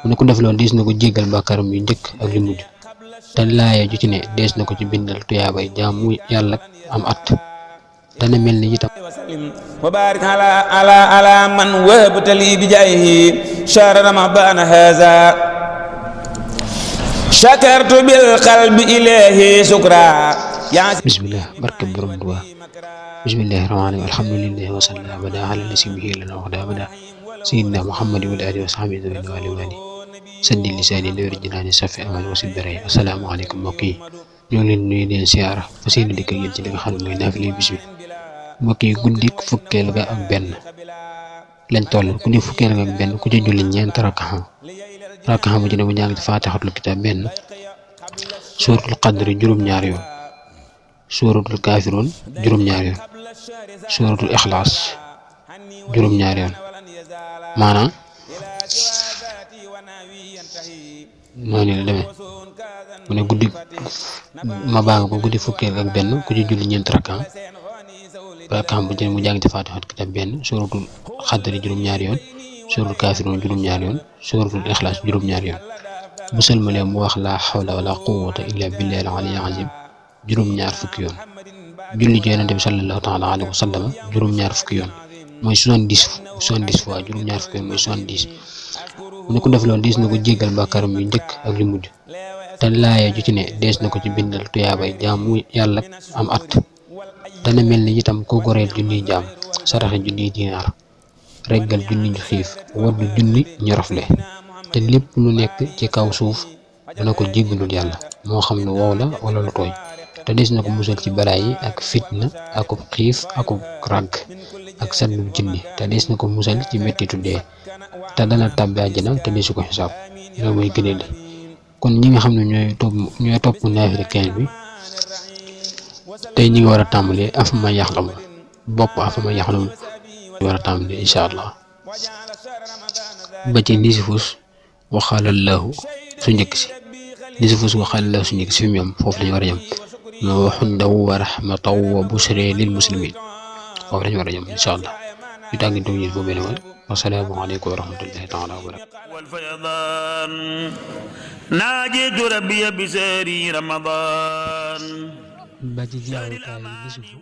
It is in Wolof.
mu ne ku def loolu diis na ko jéggal bàkkaaram yu njëkk ak yu mujj te laaya ju ci ne dees na ko ci bindal tuyaabay jaamu yàlla am at dana mel ni itam wa barik ala man wahabta li bi jaahihi shahr ramadan haza shakartu bil qalbi ilahi shukra bismillah barke borom Tuubaa bismillahi rahmaani rahiim alhamdulillahi wa sallallahu abada ala lasibihi lana waxda abada sayyidina muhammad wa alihi wa sahbihi wa alihi saddi lisaani nawir jinaani safi amal wa siddaray assalaamu aleykum mbokk yi ñoo leen nuyu leen siyaara fa seeni dikk yéen ci li nga xam ne mooy naafile bis bi mbokk yi guddik fukkeel ga ak benn lañ toll guddi fukkeel ga ak benn ku ci julli ñeent rakkaxa bu ci ne mu jàng ci faatixatul kitaab benn suuratul qadri juróom-ñaar yoon suuratul kaafiruun juróom-ñaar yoon suuratul ixlaas juróom-ñaar yoon maanaam noonu la demee mu ne guddi ma baaga ko guddi fukkeel ak benn ku ci julli ñeent rakkaam bu ci ne mu jàng ci faatixatul kitaab benn suuratul xadri juróom-ñaar yoon suuratul kaafiruun juróom-ñaar yoon suuratul ixlaas juróom-ñaar yoon bu sëlmalee mu wax laa xawla wala quwwata illa billahi al-aliyyil azim juróom-ñaar fukki yoon julli ci yonent bi sallallahu taala alayhi wa sallam juróom-ñaar fukki yoon mooy 70 fois juróom-ñaar fukki yoon mooy 70 mu ne ku def loolu diis na ko jéggal bàkkaaram yu njëkk ak yu mujj te laaya ju ci ne dees na ko ci bindal tuyaabay jaamu yàlla am at dana mel ni itam ko goreel junniy jaam saraxe junniy dinaar reggal junni ñu xiif waddu junni ñu rafle te lépp lu nekk ci kaw suuf dana ko jéggalul yàlla moo xam ne wow la wala lu tooy te des na ko musal ci balaa yi ak fitna akub xiif akub ràgg ak sànnu jinni te des na ko musal ci mettitu dee te dana tàbbi àjjana te desu ko xisaab loolu mooy gëneel li kon ñi nga xam ne ñooy topp naafila 15 bi tey ñi ngi war a tàmbalee afama yaxlamu bopp afama yaxlamu war a tàmbalee incha allah ba ci nisifus waxaalallahu su njëkk si nisifus waxaalallahu su njëkk si fi mu yam foofu lañu war a yem ma waxun daw wa rahmataw wa busre lil muslimin foofu lañu war a yem incha allah ñu tàggatoo ñu boobu benn wàll wasalaamu aleykum wa rahmatullahi taala wa barakatuh wal faydaan naajitu rabbi bi sahri ramadan ba ci jeexukaay nisifu